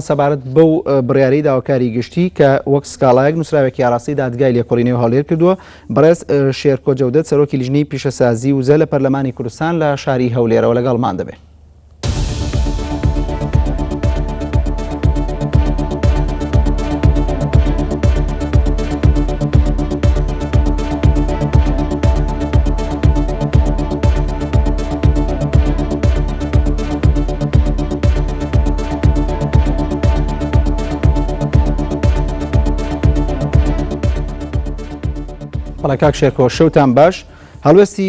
سەبارەت بەو بڕیارەی داواکاری گشتی کە وەک سکاڵایەک نووسراوێکی ئاراستەی دادگای لێکۆڵینەوەی هەولێر کردووە، بەڕێز شێرکۆ جەودەت سەرۆکی لیژنەی پیشەسازی وزە لە پەرلەمانی کوردستان لە شاری هەولێرەوە لەگەڵمان دەبێت. بەڵێ کاک شێرکۆ شەوتان باش هەڵوێستی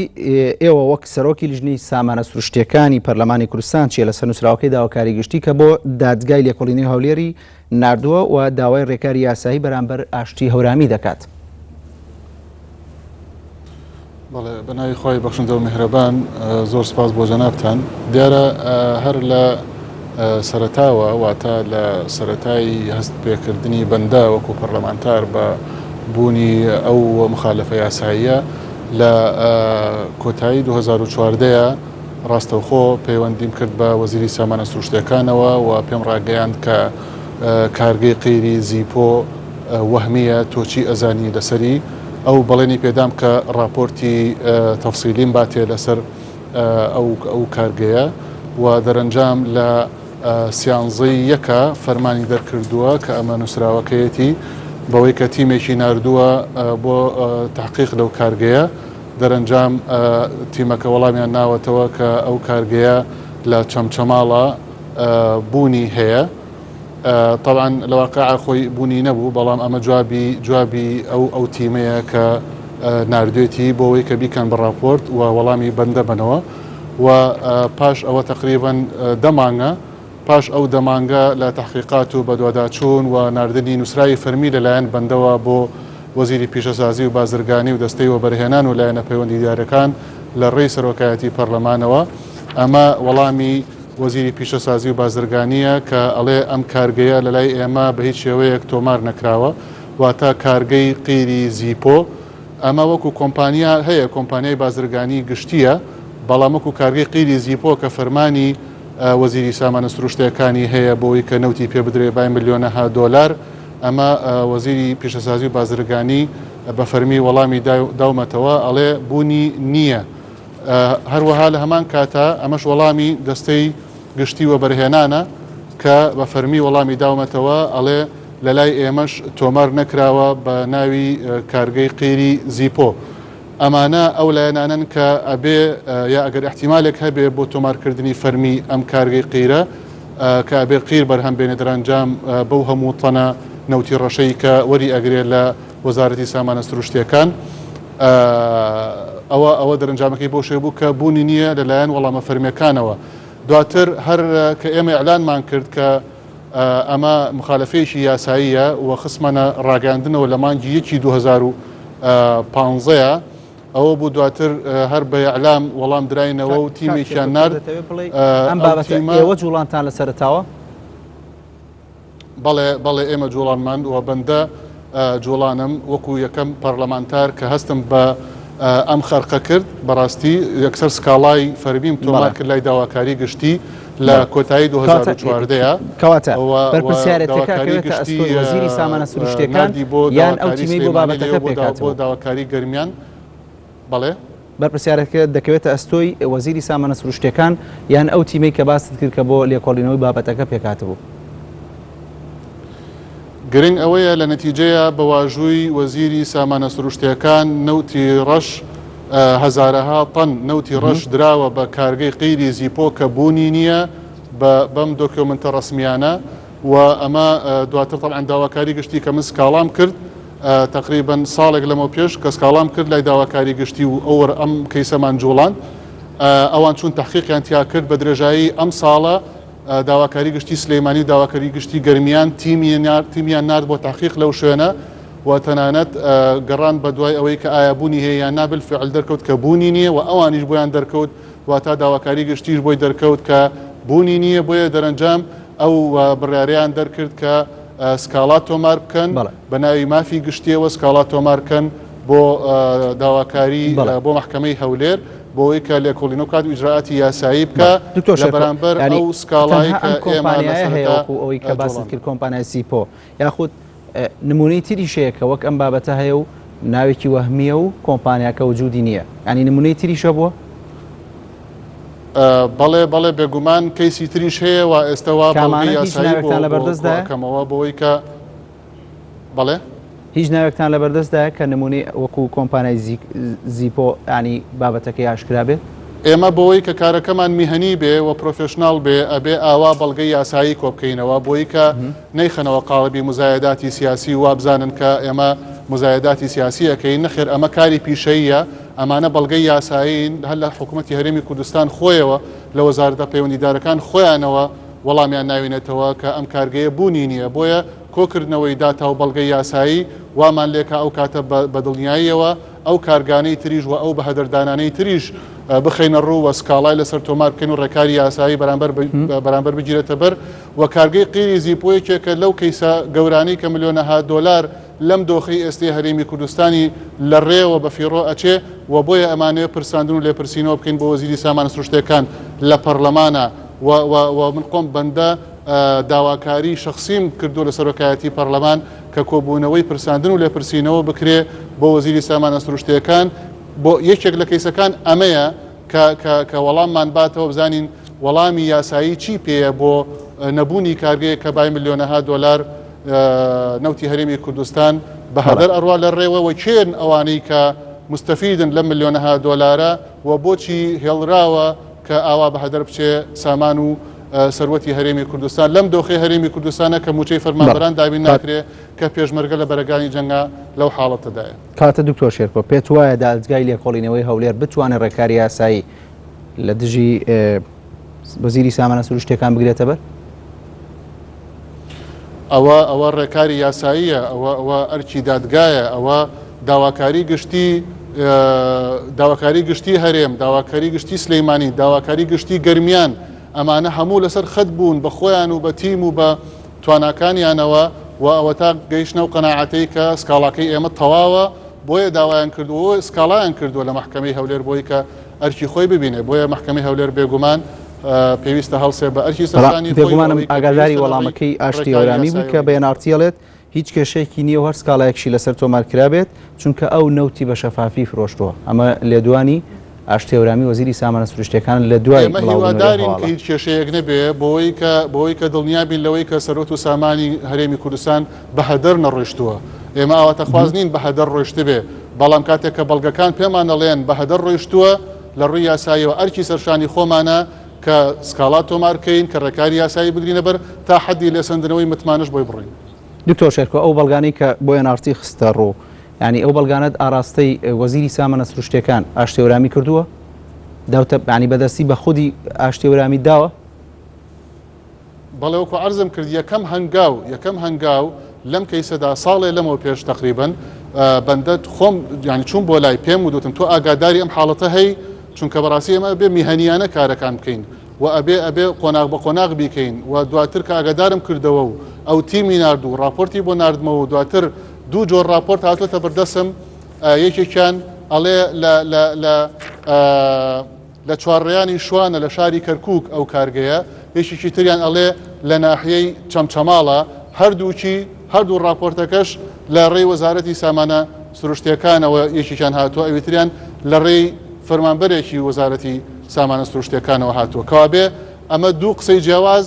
ئێوە وەک سەرۆکی لیژنەی سامانە سروشتیەکانی پەرلەمانی کوردستان چیە لەسەر نووسراوەکەی داواکاری گشتی کە بۆ دادگای لێکۆڵینەوەی هەولێری ناردووە و داوای ڕێکاری یاسایی بەرامبەر ئاشتی هەورامی دەکات. بەڵێ بە ناوی خوای بەخشندە و میهرەبان زۆر سپاس بۆ جەنابتان. دیارە هەر لە سەرەتاوە واتە لە سەرەتای هەست پێکردنی بەندە وەکو پەرلەمانتار بە بوونی ئەو مخالفە یاساییە لە کۆتایی 2014 ڕاستەوخۆ پەیوەندیم کرد بە وەزیری سامانە سروشتیەکانەوە و پێم ڕاگەیاند کە کارگەی قیری زیپۆ وەهمیە تۆ چی ئەزانی لەسەری؟ ئەو بەڵێنی پێدام کە ڕاپۆرتی تەفسیلیم باتێ لەسەر ئەو ئەو کارگەیە و دەرەنجام لە سیانزەی یەکە فەرمانی دەرکردووە کە ئەمە نووسراوەکەیەتی بەوەی کە تیمێکی ناردووە بۆ تحقیق لەو کارگەیە دەرەنجام تیمەکە وەڵامیان ناوەتەوە کە ئەو کارگەیە لە چەمچەماڵە بوونی هەیە. تەبعەن لە واقعا خۆی بوونی نەبوو بەڵام ئەمە جوابی جوابی ئەو ئەو تیمەیە کە ناردوێتی بۆ ئەوەی کە بیکەن بە ڕاپۆرت و وەڵامی بەندە بەنەوە و پاش ئەوە تەقریبەن دە مانگە پاش ئەو دە مانگە لە تەحقیقات و بەدواداچوون و ناردنی نووسراوی فەرمی لەلایەن بەندەوە بۆ وەزیری پیشەسازی و بازرگانی و دەستەی وەبەرهێنان و لایەنە پەیوەندیدارەکان لە ڕێی سەرۆکایەتی پەرلەمانەوە ئەمە وەڵامی وەزیری پیشەسازی و بازرگانییە کە ئەڵێ ئەم کارگەیە لەلای ئێمە بە هیچ شێوەیەک تۆمار نەکراوە واتە کارگەی قیری زیپۆ ئەمە وەکو کۆمپانیا هەیە کۆمپانیای بازرگانی گشتییە بەڵام وەکو کارگەی قیری زیپۆ کە فەرمانی وەزیری سامانە سروشتیەکانی هەیە بۆی کە نەوتی پێ بدرێ بای ملیۆنەها دۆلار ئەمە وەزیری پیشەسازی و بازرگانی بە فەرمی وەڵامی داومەتەوە ئەڵێ بوونی نییە. هەروەها لە هەمان کاتا ئەمەش وەڵامی دەستەی گشتی وەبەرهێنانە کە بە فەرمی وەڵامی داومەتەوە ئەڵێ لەلای ئێمەش تۆمار نەکراوە بە ناوی کارگەی قیری زیپۆ. ئەمانە ئەو لایەنانەن کە ئەبێ یا ئەگەر ئیحتیمالێک هەبێ بۆ تۆمارکردنی فەرمی ئەم کارگەی قیرە کە ئەبێ قیر بەرهەم بێنێ دەرەنجام بەو هەموو تەنە نەوتی ڕەشەی کە وەری ئەگرێ لە وەزارەتی سامانە سروشتیەکان ئەوە ئەوە دەرەنجامەکەی بۆ شێ بوو کە بوونی نییە لەلایەن وەڵامە فەرمیەکانەوە دواتر هەر کە ئێمە ئیعلانمان کرد کە ئەمە مخالفەیەکی یاساییە و خستمانە ڕاگەاندنەوە لە مانگی یەکی 2015 ئەوە بوو دواتر هەر بە ئیعلام وەڵام دراینەوە و تیمێکیان نارد ئەم بابەتە ئێوە جوڵانتان لە سەرەتاوە؟ بەڵێ بەڵێ ئێمە جوڵانمان و بەندە جوڵانم وەکو یەکەم پەرلەمانتار کە هەستم بە ئەم خەرقە کرد بەڕاستی یەکسەر سکاڵای فەرمیم تۆمار کرد لای داواکاری گشتی لە کۆتایی 2014 کەواتە بەرپرسیارێتەکە کەوێتە ئەستۆی وەزیری سامانە سروشتیەکان یان ئەو تیمەی بۆ بابەتەکە پێکهاتبوو؟ بۆ داواکاری گەرمیان بەڵێ. بەرپرسیارەکە دەکەوێتە ئەستۆی وەزیری سامانە سروشتیەکان یان ئەو تیمەی کە باست کرد کە بۆ لێکۆڵینەوەی بابەتەکە پێکهاتبوو؟ گرنگ ئەوەیە لە نەتیجەیا بە واژووی وەزیری سامانە سروشتیەکان نەوتی ڕەش هەزارەها تەن نەوتی ڕەش دراوە بە کارگەی قیری زیپۆ کە بوونی نییە بە بەم دۆکیۆمنتە ڕەسمیانە و ئەمە دواتر تەبعەن داواکاری گشتی کە من سکاڵام کرد تەقریبەن ساڵێک لەمەو پێش کە سکاڵام کرد لای داواکاری گشتی و ئەو ئەم کەیسەمان جوڵاند ئەوان چوون تەحقیقیان تیا کرد بە درێژایی ئەم ساڵە داواکاری گشتی سلەیمانی و داواکاری گشتی گەرمیان تیمیان نارد بۆ تحقیق لەو شوێنە و تەنانەت گەڕان بە دوای ئەوەی کە ئایا بوونی هەیە یان نا بالفعل دەرکەوت کە بوونی نییە و ئەوانیش بۆیان دەرکەوت واتا داواکاری گشتیش بۆی دەرکەوت کە بوونی نییە بۆیە دەرەنجام ئەو بڕیارەیان دەرکرد کە سکاڵا تۆمار بکەن بە ناوی مافی گشتیەوە سکاڵا تۆمار کەن بۆ داواکاری بۆ مەحکەمەی هەولێر. بۆی کە لێکۆڵینەوە بکات و ئیجرائاتی یاسایی بکا دکتۆر لە شێرکۆ بەرامبەر یانی ئەو سکاڵای تەنها کە ئەم ئێمە لە کۆمپانیایە هەیە سەرەتا وەکو ئەوەی کە باست جوڵاندی. کرد کۆمپانیای سیپۆ یاخود نمونەی تریش هەیە کە وەک ئەم بابەتە هەیە و ناوێکی وەهمیە و کۆمپانیاکە وجودی نییە یانی نمونەی تریش هەبووە؟ بەڵێ بەڵێ بێگومان کەیسی تریش هەیە و ئێستا وا بەڵگەی کامانە هیچ یاسایی بۆ ناوێکتان بۆ لەبەردەستدایە؟ کۆئەکەمەوە بۆی کە بەڵێ؟ هیچ ناوێکتان لەبەردەستدایە کە نمونەی وەکو کۆمپانیای زیپۆ ینی بابەتەکەی ئاشکرا بێت؟ ئێمە بۆی کە کارەکەمان میهەنی بێ و professional بێ ئەبێ ئاوا بەڵگەی یاسایی کۆبکەینەوە بۆی کە نەیخەنەوە قاڵبی مزایەداتی سیاسی و وابزانن کە ئێمە مزایەداتی سیاسی ئەکەین نەخێر ئەمە کاری پیشەییە ئەمانە بەڵگەی یاسایین هەر لە حکوومەتی هەرێمی کوردستان خۆیەوە لە وەزارەتە پەیوەندیدارەکان خۆیانەوە وەڵامیان ناوینێتەوە کە ئەم کارگەیە بوونی نییە بۆیە کۆکردنەوەی داتا و بەڵگەی یاسایی وامان لێکا ئەو کاتە بە دڵنیاییەوە ئەو کارگانەی تریش و ئەو بەهەدەردانانەی تریش بخەینە ڕوو و سکاڵای لەسەر تۆمار بکەین و ڕێکاری یاسایی بەرامبەر بەرامبەر بگیرێتە بەر و کارگەی قیری زیپۆ یەکێکە لەو کەیسە گەورانەی کە ملیۆنەها دۆلار لەم دۆخەی ئێستەی هەرێمی کوردستانی لە ڕێوە بە فیڕۆ ئەچێ و بۆیە ئەمانەوێ پرساندن و لێپرسینەوە بکەین بۆ وەزیری سامانە سروشتیەکان لە پەڕلەمانا و و و من خۆم بەندە داواکاری شەخسیم کردووە لە سەرۆکایەتی پەڕلەمان کە کۆبوونەوەی پرساندن و لێپرسینەوە بکرێ بۆ وەزیری سامانە سروشتیەکان بۆ یەکێک لە کەیسەکان ئەمەیە کە کە کە وەڵاممان باتەوە بزانین وەڵامی یاسایی چی پێیە بۆ نەبوونی کارگەیەک کە بای ملیۆنەها دۆلار نەوتی هەرێمی کوردستان بە هەدەر ئەڕوا لە ڕێوە و کێن ئەوانەی کە مستەفیدن لەم ملیۆنەها دۆلارە و بۆچی هێڵراوە کە ئاوا بە هەدەر بچێ سامان و سەروەتی هەرێمی کوردستان لەم دۆخەی هەرێمی کوردستانە کە مووچەی فەرمانبەران دابین ناکرێ کە پێشمەرگە لە بەرەگانی جەنگا لەو حاڵەتەدایە. کاتە دکتۆر شێرکۆ پێت وایە دادگای لێکۆڵینەوەی هەولێر بتوانێت ڕێکاری یاسایی لە دژی وەزیری سامانە سروشتیەکان بگرێتە بەر؟ ئەوە ئەوە ڕێکاری یاساییە ئەوە ئەوە ئەرکی دادگایە ئەوە داواکاری گشتی داواکاری گشتی هەرێم داواکاری گشتی سلەیمانی داواکاری گشتی گەرمیان ئەمانە هەموو لەسەر خەت بوون بە خۆیان و بە تیم و بە تواناکانیانەوە و ئەوەتا گەیشتنە ئەو قەناعەتەی کە سکاڵاکەی ئێمە تەواوە بۆیە داوایان کردووە و سکاڵایان کردووە لە مەحکەمەی هەولێر بۆی کە ئەرکی خۆی ببینێ بۆیە مەحکەمەی هەولێر بێگومان پێویستە هەڵسێ بە ئەرکی سەرشانی خۆی و بێگومانم ئەوەی کە ئاگاداری پێویستە لە ڕێی وەڵامەکەی ئاشتی ڕێکاری هەورامی بووی یاساییەوە کە بە بیکات. ئێن ئاڕ تی ئەڵێت هیچ کێشەیەکی نییە و هەر سکاڵایەکشی لەسەر تۆمار کرابێت چونکە ئەو نەوتی بە شەفافی فرۆشتووە ئەمە لێدوانی ئاشتی هەورامی وەزیری سامانە سروشتیەکان لە دوای ئێمە بڵاوبوونەوەی هیوادارین کە هەواڵە. هیچ کێشەیەک نەبێ بۆوەی کە بۆوەی کە دڵنیا بین لەوەی کە سەروەت و سامانی هەرێمی کوردستان بە هەدەر نەڕۆیشتووە. ئێمە ئاواتەخواز نین بە هەدەر ڕۆیشتبێ، بەڵام کاتێک کە بەڵگەکان پێمان ئەڵێن بە هەدەر ڕۆیشتووە، لە ڕووی یاساییەوە ئەرکی سەرشانی خۆمانە کە سکاڵا تۆمار کەین، کە ڕێکاری یاسایی بگرینە بەر تا حەدی لێسەندنەوەی متمانەش بۆی بڕۆین. دکتۆر شێرکۆ ئەو بەڵگانەی کە بۆ ئێن ئاڕ تی خستە ڕوو، یانی ئەو بەڵگانەت ئاراستەی وەزیری سامانە سروشتیەکان ئاشتی هەورامی کردووە؟ داوتە یانی بەدەستی بە خودی ئاشتی هەورامی داوە؟ بەڵێ وەکو عەرزم کرد یەکەم هەنگاو یەکەم هەنگاو لەم کەیسەدا ساڵێ لەمەوە پێش تەقریبەن بەندە خۆم یانی چووم بۆ لای پێم وتم تۆ ئاگاداری ئەم حاڵەتە هەی چونکە بەڕاستی ئێمە ئەبێ میهەنیانە کارەکان بکەین و ئەبێ ئەبێ قۆناغ بە قۆناغ بیکەین و دواتر کە ئاگادارم کردەوە و ئەو تیمی نارد و ڕاپۆرتی بۆ ناردمەوە و دواتر دوو جۆر ڕاپۆرت هاتووەتە بەردەسم یەکێکیان ئەڵێ لە لە لە لە چوارڕێیانی شوانە لە شاری کەرکووک ئەو کارگەیە، یەکێکی تریان ئەڵێ لە ناحیەی چەمچەماڵە، هەردووکی هەردوو ڕاپۆرتەکەش لە ڕێی وەزارەتی سامانە سروشتییەکانەوە یەکێکیان هاتووە ئەویتریان لە ڕێی فەرمانبەرێکی وەزارەتی سامانە سروشتییەکانەوە هاتووە کەوابێ ئەمە دوو قسەی جیاواز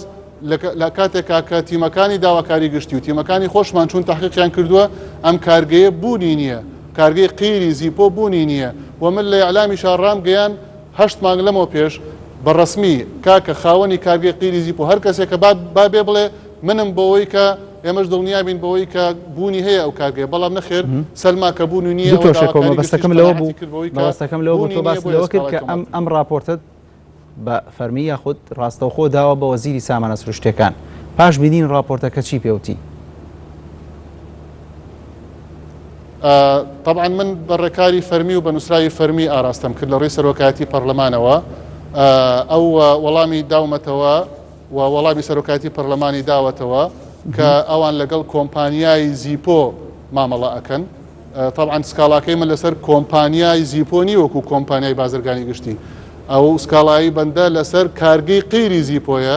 لە کاتێکا کە تیمەکانی داواکاری گشتی و تیمەکانی خۆشمان چوون تەحقیقیان کردووە ئەم کارگەیە بوونی نییە کارگەی قیری زیپۆ بوونی نییە و من لە ئیعلامیشا ڕامگەیاند هەشت مانگ لەمەو پێش بە ڕەسمی کاکە خاوەنی کارگەی قیری زیپۆ هەر کەسێکە با با بێ بڵێ منم بۆوەی کە ئێمەش دڵنیا بین بەوەی کە بوونی هەیە ئەو کارگەیە بەڵام نەخێر سەلما کە بوونی نییە دکتۆر شێرکۆ داواکاری گشتیش مەبەستەکەم لەوە قەناعەتی بوو کرد بەوەی کە مەبەستەکەم لەوە بوو بوونی تۆ نییە باست بۆیە لەوە کرد سکاڵای کە تۆمار ئەم کرد. ئەم ڕاپۆرتەت بە فەرمی یاخود ڕاستەوخۆ داوە بە وەزیری سامانە سروشتیەکان پاش بینین ڕاپۆرتەکە چی پێوتی؟ تەبعەن من بە ڕێکاری فەرمی و بە نووسراوی فەرمی ئاراستەم کرد لە ڕێی سەرۆکایەتی پەرلەمانەوە ئەو وەڵامی داومەتەوە و وەڵامی سەرۆکایەتی پەرلەمانی داوەتەوە کە ئەوان لەگەڵ کۆمپانیای زیپۆ مامەڵە ئەکەن. تەبعەن سکاڵاکەی من لەسەر کۆمپانیای زیپۆ نیە وەکو کۆمپانیای بازرگانی گشتی ئەو سکاڵایی بەندە لەسەر کارگەی قیری زیپۆیە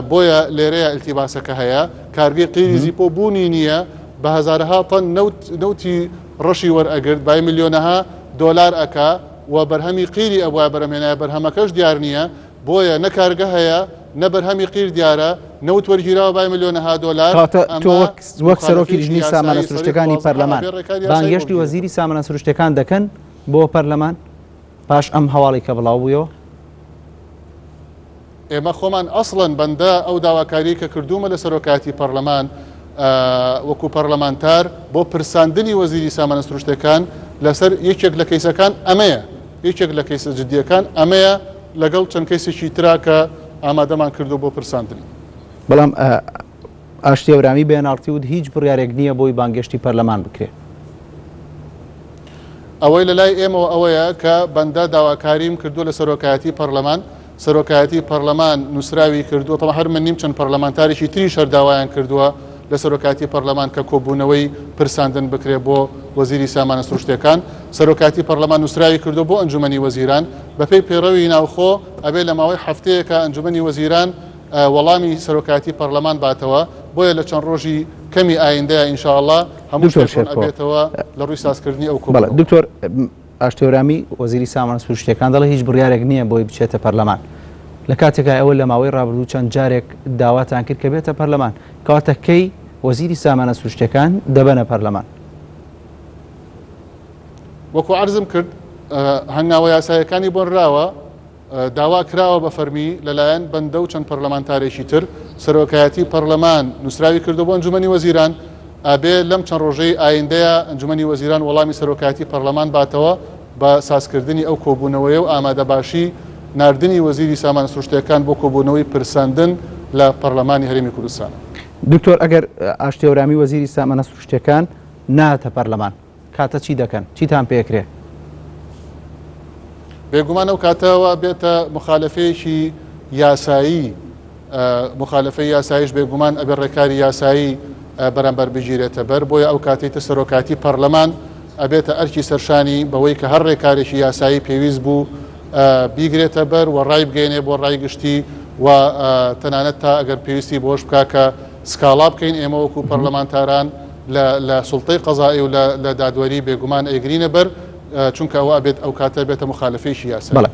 بۆیە لێرەیە ئیلتیباسەکە هەیە کارگەی قیری زیپۆ بوونی نییە بە هەزارەها تەن نەوت نەوتی ڕەشی وەرئەگرت بای ملیۆنەها دۆلار ئەکا و بەرهەمی قیری ئەبوایە بەرهەمهێنایە بەرهەمەکەش دیار نییە بۆیە نە کارگە هەیە نە بەرهەمی قیر دیارە، نەوت وەرگیراوە بای ملیۆنەها دۆلار، کەواتە تۆ ئەمە وەک وەک سەرۆکی موخالەفەیەکی لیژنەی سامانە یاسایی سەریح سروشتیەکانی وازحە، پەرلەمان ئەبێ ڕێکاری یاسایی بۆ بانگهێشتی بگیرێتە وەزیری بەر. سامانە سروشتیەکان دەکەن بۆ پەرلەمان پاش ئەم هەواڵی کە بڵاو بوویەوە؟ ئێمە خۆمان ئەسڵەن بەندە ئەو داواکاریەی کە کردوومە لە سەرۆکایەتی پەرلەمان وەکو پەرلەمانتار بۆ پرساندنی وەزیری سامانە سروشتەکان لەسەر یەکێک لە کەیسەکان ئەمەیە یەکێک لە کەیسە جدیەکان ئەمەیە لەگەڵ چەند کەیسێکی ترا کە ئامادەمان کردو بۆ پرساندنی. بەڵام ئاشتی هەورامی بە NRT وت هیچ بڕیارێک نییە بۆی بانگێشتی پەرلەمان بکرێ. ئەوەی لەلای ئێمەوە ئەوەیە کە بەندە داواکاریم کردووە لە سەرۆکایەتی پەرلەمان، سەرۆکایەتی پەرلەمان نووسراوی کردووە، تەبعەن هەر من نیم چەند پەرلەمانتارێکی تریش هەر داوایان کردووە لە سەرۆکایەتی پەرلەمان کە کۆبوونەوەی پرساندن بکرێ بۆ وەزیری سامانە سروشتیەکان، سەرۆکایەتی پەرلەمان نووسراوی کردووە بۆ ئەنجومەنی وەزیران، بەپێی پەیڕەوی ناوخۆ ئەبێ لە ماوەی هەفتەیەکا ئەنجومەنی وەزیران وەڵامی سەرۆکایەتی پەرلەمان باتەوە، بۆیە لە چەند ڕۆژی کەمی ئایندەیا ان شاء اللە هەموو دکتۆر شتێک ڕوون شێرکۆ ئەبێتەوە لە ڕووی سازکردنی ئەو بەڵێ کۆبوونەوە. دکتۆر ئاشتی هەورامی وەزیری سامانە سروشتیەکان دەڵێ هیچ بڕیارێک نییە بۆی بچێتە پەرلەمان لە کاتێکا ئێوە لە ماوەی ڕابردوو چەند جارێک داواتان کرد کە بێتە پەرلەمان کەواتە کەی وەزیری سامانە سروشتیەکان دەبەنە پەرلەمان؟ وەکو عەرزم کرد هەنگاوە یاساییەکانی بۆ نراوە، داوا کراوە بە فەرمی لەلایەن بەندە و چەند پەرلەمانتارێکی تر، سەرۆکایەتی پەرلەمان نووسراوی کردووە بۆ ئەنجومەنی وەزیران، ئەبێ لەم چەند ڕۆژەی ئایندەیا ئەنجومەنی وەزیران وەڵامی سەرۆکایەتی پەرلەمان باتەوە بە سازکردنی ئەو کۆبوونەوەیە و ئامادەباشی ناردنی وەزیری سامانە سروشتییەکان بۆ کۆبوونەوەی پرساندن لە پەرلەمانی هەرێمی کوردستان. دکتۆر ئەگەر ئاشتی هەورامی وەزیری سامانە سروشتییەکان نەهاتە پەرلەمان کاتە چی دەکەن؟ چیتان پێکرێ؟ بێگومان ئەو کاتەوە بێتە مخالفەیەکی یاسایی مخالفەی یاسایش بێگومان ئەبێ ڕێکاری یاسایی بەرامبەر بگیرێتە بەر بۆیە ئەو کاتەی تر سەرۆکاتی پەرلەمان ئەبێتە ئەرکی سەرشانی بەوەی کە هەر ڕێکارێکی یاسایی پێویست بوو بیگرێتە بەر و ڕای بگەینێ بۆ ڕای گشتی و تەنانەت تا ئەگەر پێویستی بۆش بکە کە سکاڵا بکەین ئێمە وەکو پەرلەمانتاران لە لە سوڵتەی قەزائی و لە لە دادوەری بێگومان ئەیگرینە بەر چونکە ئەوە ئەبێت ئەو کاتە بێتە موخالەفەیەکی یاسایی. بەڵێ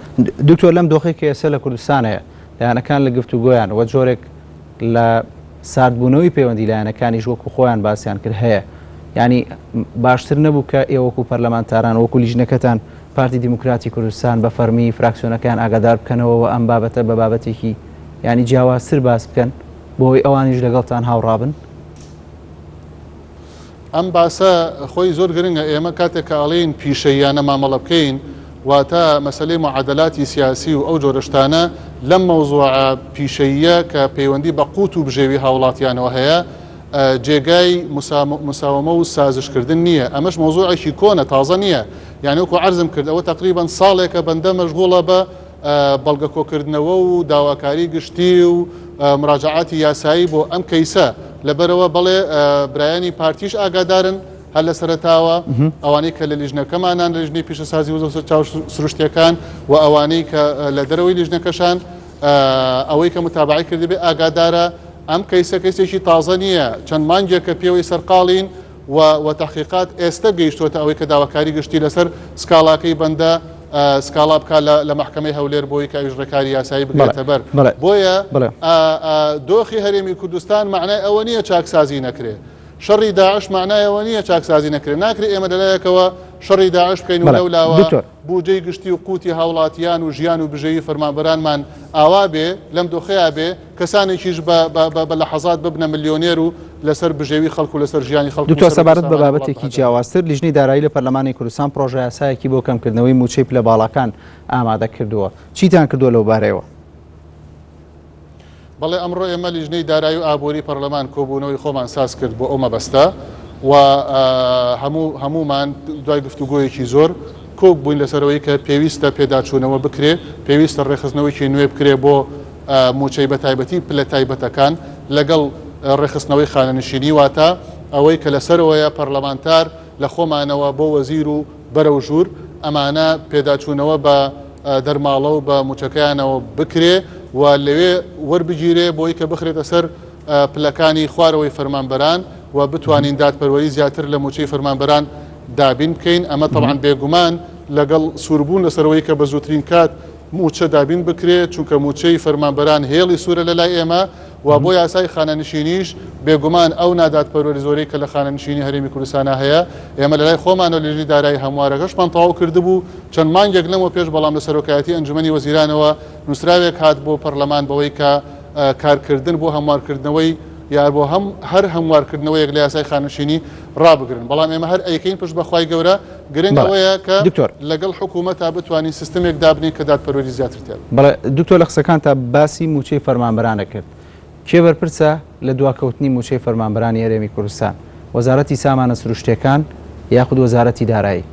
دکتۆر لەم دۆخەی کە ئێستا لە کوردستان هەیە لایەنەکان لە گفتوگۆیان وە جۆرێک لە ساردبوونەوەی پەیوەندی لایەنەکانیش وەکو خۆیان باسیان کرد هەیە یانی باشتر نەبوو کە ئێوە وەکو پەرلەمانتاران وەکو لیژنەکەتان پارتی دیموکراتی کوردستان بە فەرمی فراکسیۆنەکەیان ئاگادار بکەنەوە و ئەم بابەتە بە بابەتێکی یانی جیاوازتر باس بکەن بۆ ئەوەی ئەوانیش لەگەڵتان هاوڕابن؟ ئەم باسە خۆی زۆر گرنگە، ئێمە کاتێک کە ئەڵێین پیشەییانە مامەڵە بکەین، واتە مەسەلەی معادەلاتی سیاسی و ئەو جۆرە شتانە لەم مەوزوعە پیشەییە کە پەیوەندی بە قوت و بژێوی هاوڵاتیانەوە هەیە، جێگای مساوەمە و سازشکردن نییە. ئەمەش مەوزوعێکی کۆنە، تازە نییە. یانی وەکو عەرزم کرد ئەوە تەقریبەن ساڵێکە بەندە مەشغوڵە بە بەڵگە کۆکردنەوە و داواکاری گشتی و مراجعاتی یاسایی بۆ ئەم کەیسە لەبەرەوە بەڵێ برایانی پارتیش ئاگادارن هەر لە سەرەتاوە ئەوانەی کە لە لیژنەکەمانان لە لیژنەی پیشەسازی وزە و سەرچاوە سروشتیەکان و ئەوانەی کە لە دەرەوەی لیژنەکەشان ئەوەی کە متابعی کردبێ ئاگادارە ئەم کەیسە کەیسێکی تازە نییە چەند مانگێکە پێوەی سەرقاڵین و و تەحقیقات ئێستە گەیشتۆتە ئەوەی کە داواکاری گشتی لەسەر سکاڵاکەی بەندە سکاڵا بکات لە لە مەحکەمەی هەولێر بۆی کە ئەویش ڕێکاری یاسایی بگرێتە بەر بۆیە دۆخی هەرێمی کوردستان مەعنای ئەوە نییە چاکسازی نەکرێ شەڕی داعش مەعنای ئەوە نییە چاکسازی نەکرێ ناکرێ ئێمە لەلایەکەوە شەڕی داعش بکەین و لەو لاوە بودجەی گشتی و قوتی هاوڵاتیان و ژیان و بژێوی فەرمانبەرانمان ئاوا بێ لەم دۆخەیا بێ کەسانێکیش بە بە بە بە لەحەزات ببنە ملیۆنێر و لەسەر بژێوی خەڵک و لەسەر ژیانی خەڵک و دکتۆر سەروەت و سەبارەت بە سامانی وڵات بابەتێکی بەهەدەر. جیاوازتر، لیژنەی دارایی لە پەرلەمانی کوردستان پڕۆژەیاسایەکی بۆ کەمکردنەوەی مووچەی پلە باڵاکان ئامادە کردووە، چیتان کردووە لەو بارەیەوە؟ بەڵێ ئەمڕۆ ئێمە لیژنەی دارایی و ئابووری پەرلەمان کۆبوونەوەی خۆمان ساز کرد بۆ ئەو مەبەستە و هەموو هەموومان دوای گفتوگۆیەکی زۆر کۆک بووین لەسەر ئەوەی کە پێویستە پێداچوونەوە بکرێ، پێویستە ڕێکخستنەوەیەکی نوێ بکرێ بۆ مووچەی بەتایبەتی پلە تایبەتەکان لەگەڵ ڕێکخستنەوەی خانەنشینی واتە ئەوەی کە لەسەرەوەیە پەرلەمانتار. لە خۆمانەوە بۆ وەزیر و بەرەو ژوور ئەمانە پێداچوونەوە بە دەرماڵە و بە مووچەکەیانەوە بکرێ و لەوێ وەربگیرێ بۆی کە بخرێتە سەر پلەکانی خوارەوەی فەرمانبەران و بتوانین دادپەروەری زیاتر لە مووچەی فەرمانبەران دابین بکەین. ئەمە تەبعەن بێگومان لەگەڵ سووربوون لەسەرەوەی کە بە زووترین کات مووچە دابین بکرێت، چونکە مووچەی فەرمانبەران هێڵی سوورە لەلای ئێمە و بۆ یاسای خانەنشینیش بێگومان ئەو نادادپەروەری زۆرەی کە لە خانەنشینی هەرێمی کوردستانا هەیە ئێمە لەلای خۆمانەوە لیژنەی دارایی هەموارەکەشمان تەواو کردبوو چەند مانگێک لەمەو پێش بەڵام لە سەرۆکایەتی ئەنجومەنی وەزیرانەوە نووسراوێک هات بۆ پەرلەمان بەوەی کە کارکردن بۆ هەموارکردنەوەی یا بۆ هەم هەر هەموارکردنەوەیەک لە یاسای خانەنشینی ڕابگرن بەڵام ئێمە هەر ئەیکەین پشت بە خوای گەورە گرنگ ئەوەیە کە دکتۆر لەگەڵ حکوومەتا بتوانین سیستمێک دابنین کە دادپەروەری زیاتر تیا بێت. بەڵێ دکتۆر لە قسەکانتا باسی مووچەی فەرمانبەرانت کرد کێ بەرپرسە لە دواکەوتنی مووچەی فەرمانبەرانی هەرێمی کوردستان وەزارەتی سامانە سروشتیەکان یاخود وەزارەتی دارایی؟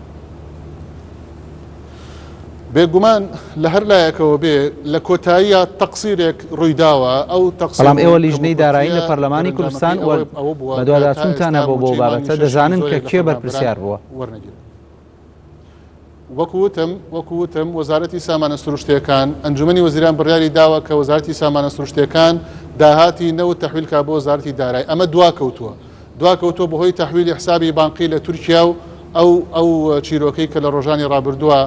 بێگومان لە هەر لایەکەوە بێ لە کۆتاییا تەقسیرێک ڕوویداوە، ئەو تەقسیر بەڵام و ئێوە لیژنەی دارایی لە کەموکورتییە پەرلەمانی کوردستان دەرەنجامەکەی و ئەوە ئەوە بووە کە تا بەدواداچوونتان ئێستا هەبووە بۆ مووچەی مانگی بابەتە شەشی دەزانن کە زۆرێک لە کێ فەرمانبەران بەرپرسیار بووە. وەرنەگیرا. وەکو وتم وەکو وتم وەزارەتی سامانە سروشتییەکان، ئەنجومەنی وەزیران بڕیاری داوە کە وەزارەتی سامانە سروشتییەکان داهاتی نەوت تەحویل کا بۆ وەزارەتی دارایی، ئەمە دواکەوتووە. دواکەوتووە بەهۆی تەحویلی حسابی بانقی لە تورکیا و ئەو ئەو چیرۆکەی کە لە ڕۆژانی ڕابردووە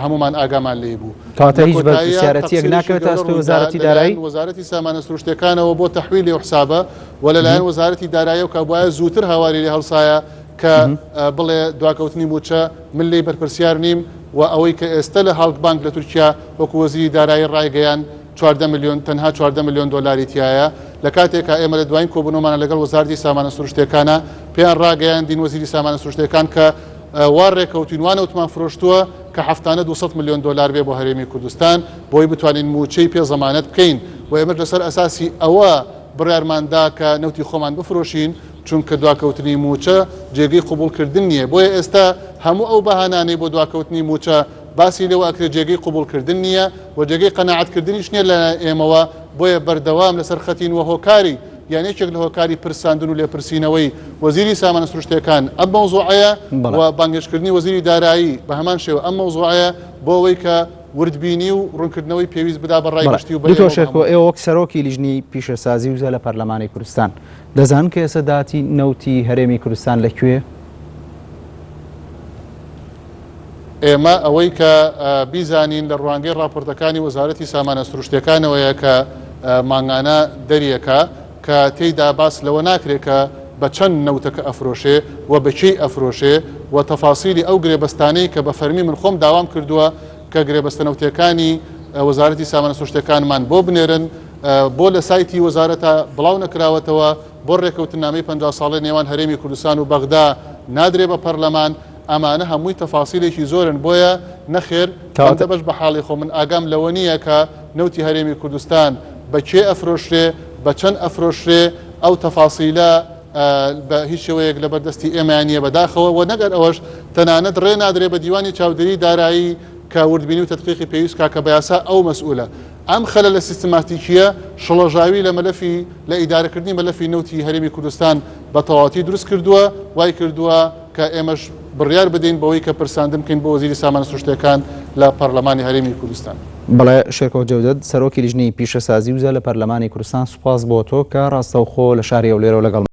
هەموومان ئاگامان لێی بوو. کەواتە لە هیچ کۆتاییا بەرپرسیارەتییەک تەقسیرێکی ناکەوێتە گەورە ئەستۆی ڕوویدا وەزارەتی لەلایەن دارایی؟ وەزارەتی سامانە سروشتییەکانەوە بۆ تەحویلی ئەو حسابە و لەلایەن وەزارەتی داراییەوە کە بوایە زووتر هاواری لێ هەڵسایە کە بڵێ دواکەوتنی مووچە من لێی بەرپرسیار نیم و ئەوەی کە ئێستە لە هاڵک بانک لە تورکیا وەکو وەزیری دارایی ڕایگەیاند 14 ملیۆن تەنها 14 ملیۆن دۆلاری تیایە لە کاتێکا ئێمە لە دواین کۆبوونەوەمانە لەگەڵ وەزارەتی سامانە سروشتیەکانە پێیان ڕاگەیاندین وەزیری سامانە سروشتیەکان کە وا ڕێکەوتین وا نەوتمان فرۆشتووە کە هەفتانە 200 ملیۆن دۆلار بێ بۆ هەرێمی کوردستان بۆی بتوانین مووچەی پێ زەمانەت بکەین و ئێمەش لەسەر ئەساسی ئەوە بڕیارمان دا کە نەوتی خۆمان بفرۆشین چونکە دواکەوتنی مووچە جێگەی قبوڵکردن نییە بۆیە ئێستا هەموو ئەو بەهانانەی بۆ دواکەوتنی مووچە باسی لێوە ئەکرێ جێگەی قبوڵکردن نییە و جێگەی قەناعەتکردنیش نییە لەلایەن ئێمەوە، بۆیە بەردەوام لەسەر خەتین و هۆکاری یان یەکێک لە هۆکاری پرساندن و لێپرسینەوەی وەزیری سامانە سروشتییەکان ئەم مەوزوعەیە و بانگهێشتکردنی وەزیری دارایی بە هەمان شێوە ئەم مەوزوعەیە بۆ ئەوەی کە وردبینی و ڕوونکردنەوەی پێویست بدا بە ڕای گشتی و بە دکتۆر ئێمە و بە شێرکۆ هەمووان. ئێوە وەک سەرۆکی لیژنەی پیشەسازی وزە لە پەرلەمانی کوردستان دەزانن کە ئێستا داهاتی نەوتی هەرێمی کوردستان لە کوێیە؟ ئێمە ئەوەی کە بیزانین لە ڕوانگەی ڕاپۆرتەکانی وەزارەتی سامانە سروشتیەکانەوەیە کە مانگانە دەریەکا کە تێیدا باس لەوە ناکرێ کە بە چەند نەوتەکە ئەفرۆشێ و بە کێی ئەفرۆشێ و تەفاسیلی ئەو گرێبەستانەی کە بە فەرمی من خۆم داوام کردووە کە گرێبەستە نەوتیەکانی وەزارەتی سامانە سروشتیەکانمان بۆ بنێرن بۆ لە سایتی وەزارەتە بڵاو نەکراوەتەوە بۆ ڕێکەوتنامەی 50 ساڵەی نێوان هەرێمی کوردستان و بەغدا نادرێ بە پەرلەمان ئەمانە هەمووی تەفاسیلێکی زۆرن بۆیە نەخێر بەندە بەش بە حاڵی خۆم من ئاگام لەوە نییە کە نەوتی هەرێمی کوردستان بە کێ ئەفرۆشرێ بە چەند ئەفرۆشرێ ئەو تەفاسیلە بە هیچ شێوەیەک لەبەر دەستی ئێمەیان نییە بەداخەوە و نەگەر ئەوەش تەنانەت ڕێ نادرێ بە دیوانی چاودێری دارایی کە وردبینی و تەدقیقی پێویست کا کە بە یاسا ئەو مەسئولە ئەم خەلەلە سیستماتیکییە شڵەژاوی لە مەلەفی لە ئیدارەکردنی مەلەفی نەوتی هەرێمی کوردستان بە تەواوەتی دروست کردووە وای کردووە کە ئێمەش بڕیار بدەین بەوەی کە پرساندن بکەین بۆ وەزیری سامانە سروشتیەکان لە پەرلەمانی هەرێمی کوردستان. بەڵێ شێرکۆ جەودەت، سەرۆکی لیژنەی پیشەسازی وزە لە پەرلەمانی کوردستان سوپاس بۆ تۆ کە ڕاستەوخۆ لە شاری هەولێرەوە لەگەڵمان.